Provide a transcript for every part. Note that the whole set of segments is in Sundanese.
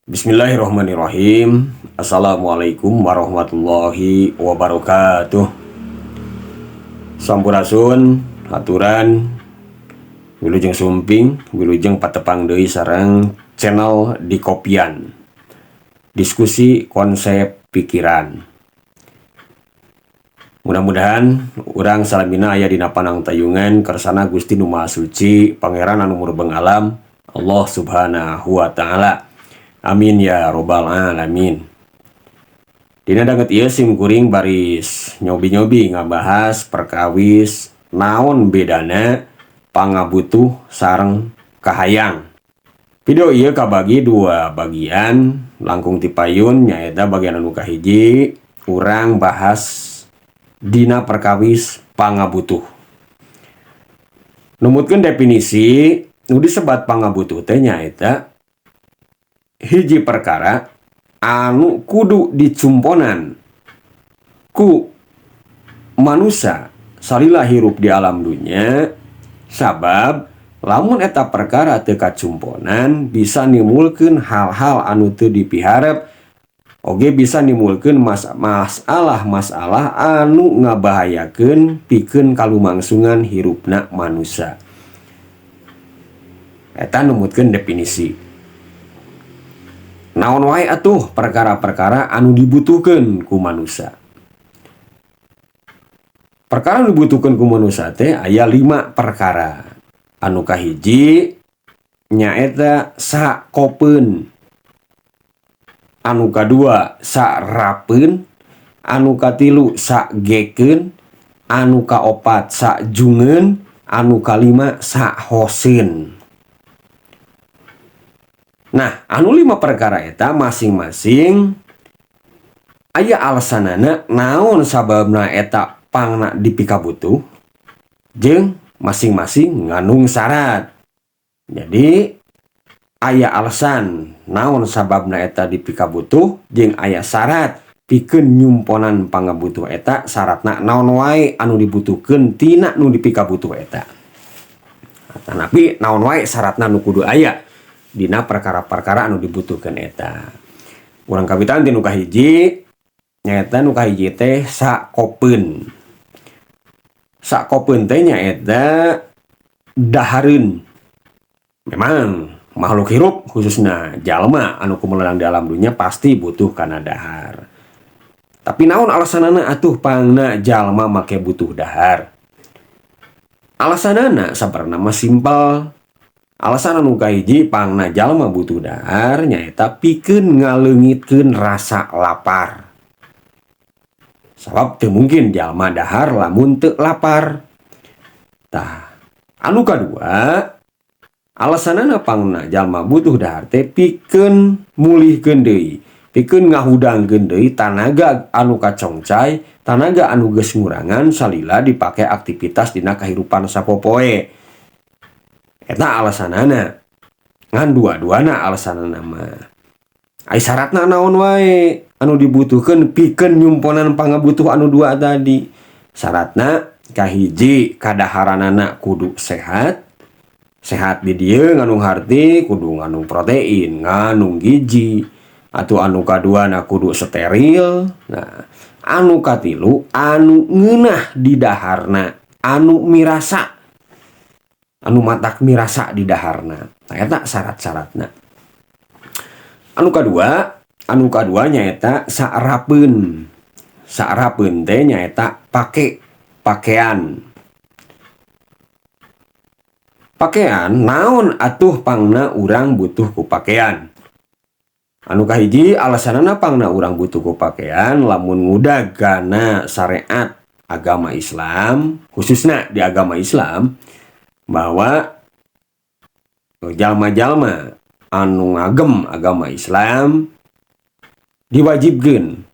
Bismillahirrahmanirrahim. Assalamualaikum warahmatullahi wabarakatuh. Sampurasun, haturan wilujeng sumping, wilujeng patepang deui sareng channel di Kopian. Diskusi konsep pikiran. Mudah-mudahan urang salamina aya dina panangtayungan kersana Gusti Nu Maha Suci, Pangeran anu murbeng alam, Allah Subhanahu wa taala. Amin ya robbal alamin. Dina danget ieu sim kuring baris nyobi-nyobi ngabahas perkawis naon bedana pangabutuh sareng kahayang. Video ieu kabagi dua bagian, langkung ti payun, nyaeta bagian anu kahiji urang bahas dina perkawis pangabutuh. Numutkeun definisi, nu disebat pangabutuh teh nyaeta hiji perkara anu kudu dicumponan ku manusia salila hirup di alam dunya, sabab lamun eta perkara teu kacumponan bisa nimulkeun hal-hal anu teu dipiharep, oge bisa nimulkeun masalah-masalah anu ngabahayakeun pikeun kalumangsungan hirupna manusia. Eta numutkeun definisi. Naon wae atuh perkara-perkara anu dibutuhkeun ku manusia? Perkara anu dibutuhkeun ku manusia teh aya 5 perkara. Anu kahiji nyaeta sakopeun, anu kadua sarapeun, anu katilu sagekeun, anu kaopat sajungeun, anu kalima sahoseun. Nah, anu 5 perkara eta masing-masing aya alasanana naon sababna eta pangna dipikabutuh, jeung masing-masing ngandung syarat. Jadi aya alasan naon sababna eta dipikabutuh jeung aya syarat pikeun nyumponan pangabutuh eta, syaratna naon wae anu dibutuhkeun tina nu dipikabutuh eta. Tapi naon wae syaratna nu kudu aya dina perkara-perkara anu dibutuhkeun eta. Urang kawitan ti nu kahiji, nyaeta nu kahiji teh sakopeun. Sakopeun teh nyaeta dahareun. Memang makhluk hirup khususnya jalma anu kumelang di alam dunya pasti butuh kana dahar. Tapi naon alasanana atuh pangna jalma make butuh dahar? Alasanana sabarna mah simpel. Alasan anu kahiji pangna jalma butuh dahar nyaeta pikeun ngaleungitkeun rasa lapar. Sabab teu mungkin jalma dahar lamun teu lapar. Tah, anu kadua alasanana pangna jalma butuh dahar teh pikeun mulihkeun deui, pikeun ngahudangkeun deui tanaga anu kacongcai, tanaga anu geus ngurangan salila dipake aktivitas dina kahirupan sapopoe. Eta alasanana. Ngan dua-duana alasanana mah. Ai syaratna naon wae anu dibutuhkeun pikeun nyumponan pangabutuh anu dua tadi? Syaratna kahiji kadaharanana kudu sehat. Sehat di dieu ngandung harti kudu ngandung protein, ngandung gizi. Atuh anu kaduana kudu steril. Nah, anu katilu anu ngeunah di daharna, anu mirasa, anu matak mirasa di daharna. Nah, eta syarat-syaratna. Anu kadua nyaeta sarapeun. Sarapeun teh nyaeta pake pakaian. Pakaian naon atuh pangna urang butuh ku pakaian? Anu kahiji alasanana pangna urang butuh ku pakaian lamun ngudag kana syariat agama Islam, khususna di agama Islam, bahwa jalma-jalma anu ngagem agama Islam diwajibkeun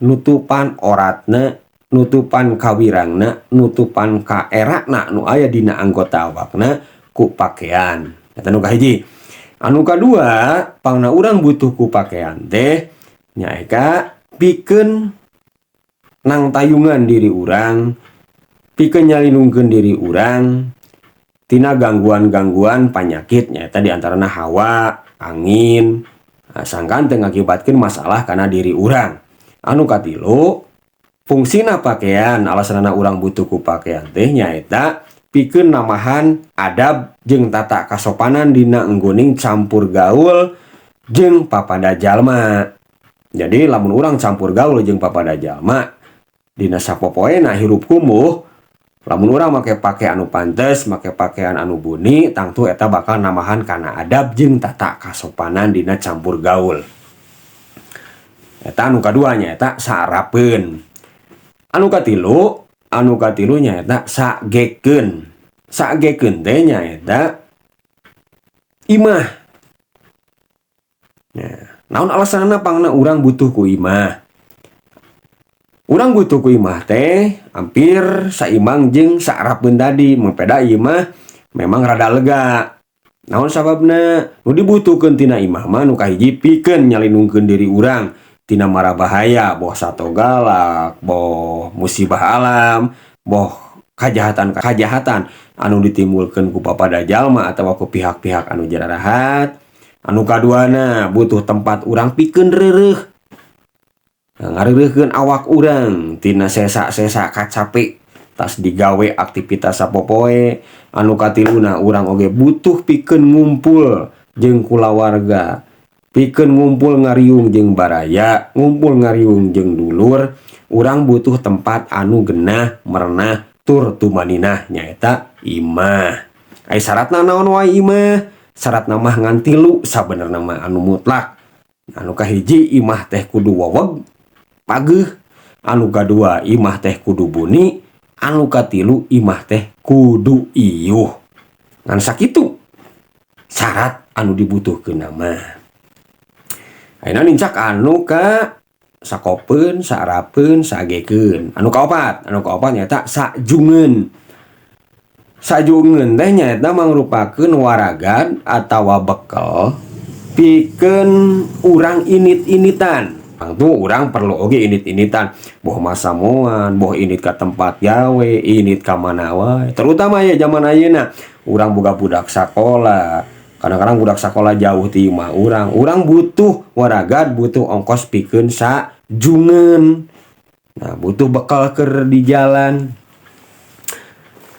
nutupan oratna, nutupan kawirangna, nutupan kaerakna nu aya dina anggota awakna ku pakaian. Eta nu kahiji. Anu kadua, pangna urang butuh ku pakaian teh nyaeta pikeun nangtayungan diri urang, pikeun nyalindungkeun diri urang tina gangguan-gangguan panyakit, nyaeta diantarana hawa, angin, Nah, sangkan teu ngakibatkeun masalah kana diri urang. Anu katilu, fungsina pakaian, alasanana urang butuh ku pakaian teh nyaeta pikeun namahan adab jeung tata kasopanan dina engguning campur gaul jeung papada jalma. Jadi lamun urang campur gaul jeung papada jalma dina sapopoena hirup kumuh, lamun urang make pakaian anu pantes, make pakaian anu buni, tangtu eta bakal namahan kana adab jeung tata kasopanan dina campur gaul. Eta anu kadua nyaeta saarapeun. Anu katilu nyaeta sagekeun. Sagekeun teh nyaeta imah. Nah, naon alasanna pangna urang butuh ku imah? Urang butuh ku imah teh hampir saimbang jeung saarapeun tadi, mung beda imah memang rada lega. Naon sababna? Nu dibutuhkeun tina imah mah nu kahiji pikeun nyalindungkeun diri urang tina mara bahaya, boh sato galak, boh musibah alam, boh kajahatan-kajahatan anu ditimbulkeun ku papada jalma atawa ku pihak-pihak anu jarahat. Anu kaduana, butuh tempat urang pikeun reureuh. Nah, ngareureuhkeun awak urang tina sesa-sesa kacape tas digawe aktivitas sapopoe. Anu katiluna, urang oge butuh pikeun ngumpul jeung kulawarga, pikeun ngumpul ngariung jeung baraya, ngumpul ngariung jeung dulur. Urang butuh tempat anu genah, merenah, tur tumaninah, nyaeta imah. Ai syaratna naon wae imah? Syaratna mah ngan tilu sabenerna mah anu mutlak. Anu kahiji, imah teh kudu weweg pageuh. Anu kadua, imah teh kudu buni. Anu katilu, imah teh kudu iuh. Ngan sakitu syarat anu dibutuhkeun mah. Ayeuna nincak anu ka sakopeun, saarapeun, saagekeun. Anu kaopat nyaeta sajungeun. Sajungeun teh nyaeta mangrupakeun waragan atawa bekel pikeun urang init-initan. Tangtu urang perlu oge init-initan, boh masamuan, boh init ka tempat gawe, init ka mana wae. Terutama ya zaman ayeuna, urang boga budak sakola. Kadang-kadang budak sakola jauh ti imah urang. Urang butuh waragan, butuh ongkos pikeun sajungeun. Nah, butuh bekal keur di jalan.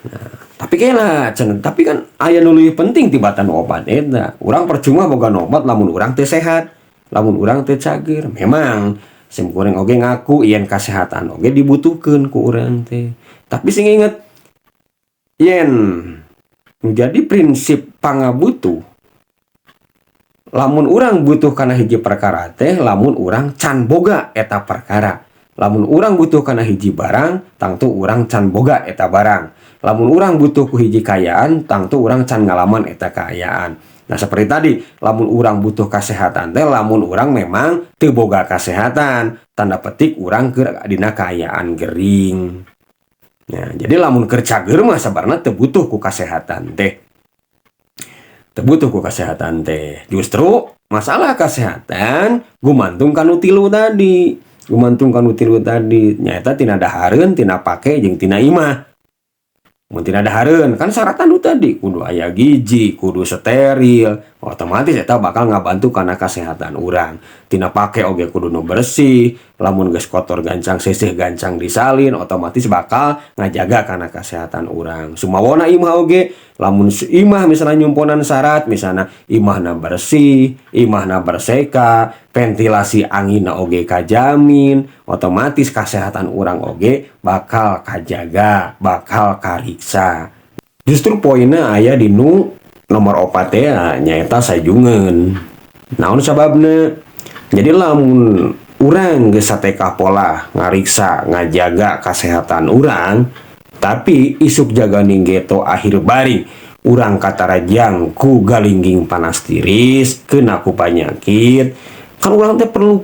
Nah, tapi kela cenah, tapi kan aya nu leuwih penting tibatan obat eta. Urang percuma boga obat lamun urang teu sehat, lamun urang teu cageur. Memang sim kuring oge ngaku yen kasehatan oge dibutuhkeun ku urang teh. Tapi sing inget yen jadi prinsip pangabutuh, lamun urang butuh kana hiji perkara teh lamun urang can boga eta perkara. Lamun urang butuh kana hiji barang, tangtu urang can boga eta barang. Lamun urang butuh ku hiji kaayaan, tangtu urang can ngalaman eta kaayaan. Nah, seperti tadi, lamun urang butuh kasehatan teh lamun urang memang teu boga kasehatan, tanda petik urang keur dina kaayaan gering. Nah, jadi lamun keur cager mah sabarna teu butuh ku kasehatan teh. Teu butuh ku kasehatan teh. Justru masalah kesehatan gumantung kanu tilu tadi. Gumantung kanu tilu tadi nyaeta tina dahareun, tina pake, jeung tina imah. Mun tina dahareun kan syaratan nu tadi kudu aya gizi, kudu steril, otomatis eta bakal ngabantu kana kasehatan urang. Tina pake oge kudu nu bersih, lamun geus kotor gancang seuseuh gancang disalin, otomatis bakal ngajaga kana kasehatan urang. Sumawona imah oge, lamun imah misalnya nyumponan syarat, misalna imahna bersih, imahna berseka, ventilasi anginna oge kajamin, otomatis kasehatan urang oge bakal kajaga, bakal kariksa. Justru poinna aya di nu nomor 4 teh, nyaeta sajungeun. Naon sababna? Jadi lamun urang geus satekah pola ngariksa, ngajaga kasehatan urang, tapi isuk jaganing geto akhir bari urang katarajang ku galingging panas tiris, kena ku panyakit, kan urang teh perlu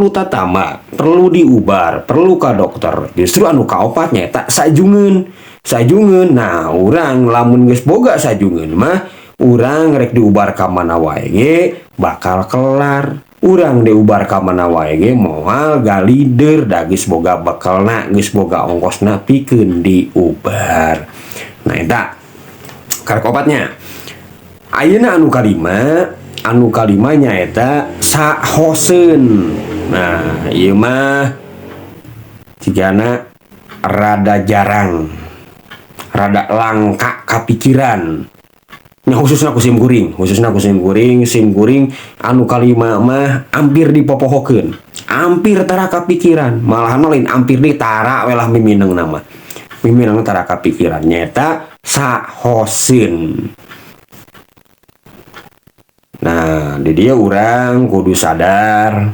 tatamba, perlu diubar, perlu ka dokter. Justru anu kaopat nyaeta sajungeun. Sajungeun. Nah, urang lamun geus boga sajungeun mah urang rek diubar ka mana wae ge bakal kelar. Urang diubar ka mana wae ge moal galider, da geus boga bekelna, geus boga ongkosna pikeun diubar. Nah, eta karek opatnya. Ayeuna anu kalima nyaeta Sahoseun. Nah, ieu mah jigana rada jarang, rada langka kapikiran. Nya khususna ku sim kuring, khususna ku sim kuring, sim kuring anu kalima mah hampir dipopohokeun. Hampir tara kapikiran, malahan mah lain hampir di tara we lah mimineng mah. Mimineng tara kapikiran nyaeta sahoseun. Nah, di dieu urang kudu sadar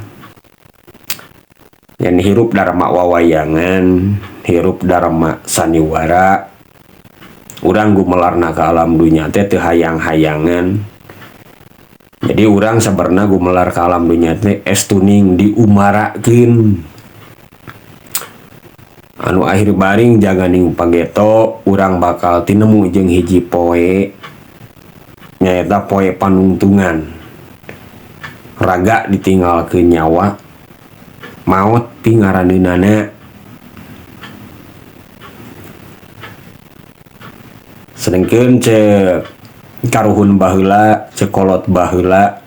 yen hirup dharma wawayangan, hirup dharma saniwara. Urang gumelarna ka alam dunya teh teu hayang-hayangan. Jadi urang sabarna gumelar ka alam dunya teh estuning diumarakeun. Anu akhir baring jaganing pageto urang bakal tinemu jeung hiji poe, nyaeta poe panungtungan. Raga ditinggalkeun nyawa, maot pingaraneunana. Sedengkeun cek karuhun baheula, cek kolot baheula,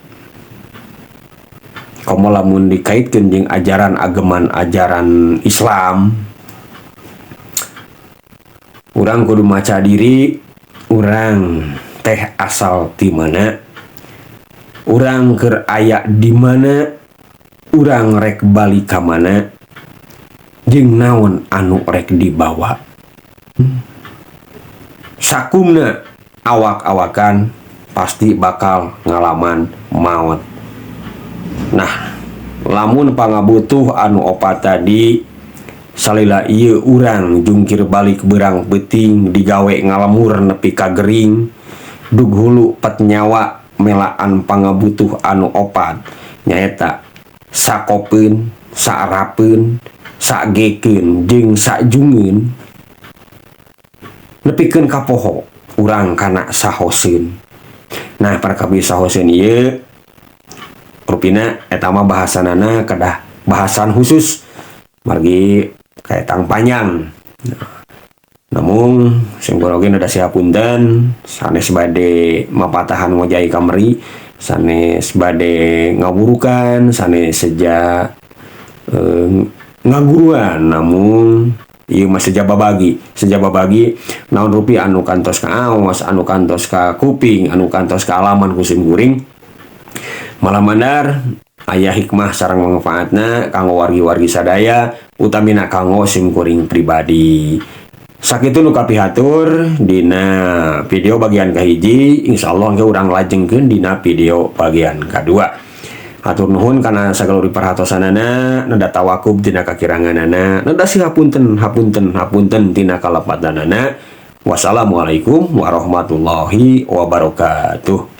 komo lamun dikaitkeun jeung ajaran ageman ajaran Islam, urang kudu maca diri urang teh asal ti mana, urang keur aya di mana, urang rek balik ka mana, jeung naon anu rek dibawa. Sakumna awak-awakan pasti bakal ngalaman maut. Nah, lamun pangabutuh anu opat tadi salila ieu urang jungkir balik berang peuting digawe ngalemur nepi ka gering, dug hulu pet nyawa melaan pangabutuh anu opat nyaeta sakopeun, saarapeun, sagekeun jeung sajungeun nepikeun ka poho urang kana sahoseun. Nah, perkawi sahoseun ieu rupina eta mah bahasanana kedah bahasan khusus margi kaetang panjang. Nah, namun sim kuring oge rada sihapunten sanes bade mapatahan ngojay kamari, sanes bade ngawurukan, sanes seja ngaguruan, namun ieu mah seja babagi, seja babagi naon rupi anu kantos ka aos, anu kantos ka kuping, anu kantos ka alaman ku sim kuring. Malam mandar aya hikmah sareng manfaatna kanggo wargi-wargi sadaya, utamina kanggo sim kuring pribadi. Sakitu nu kapihatur dina video bagian kahiji, insyaallah engke urang lajengkeun dina video bagian kadua. Hatur nuhun kana sagala perhatosanana, neda tawakub tina kakiranganana, neda sihapunten hapunten hapunten tina kalepatanana. Wassalamualaikum warahmatullahi wabarakatuh.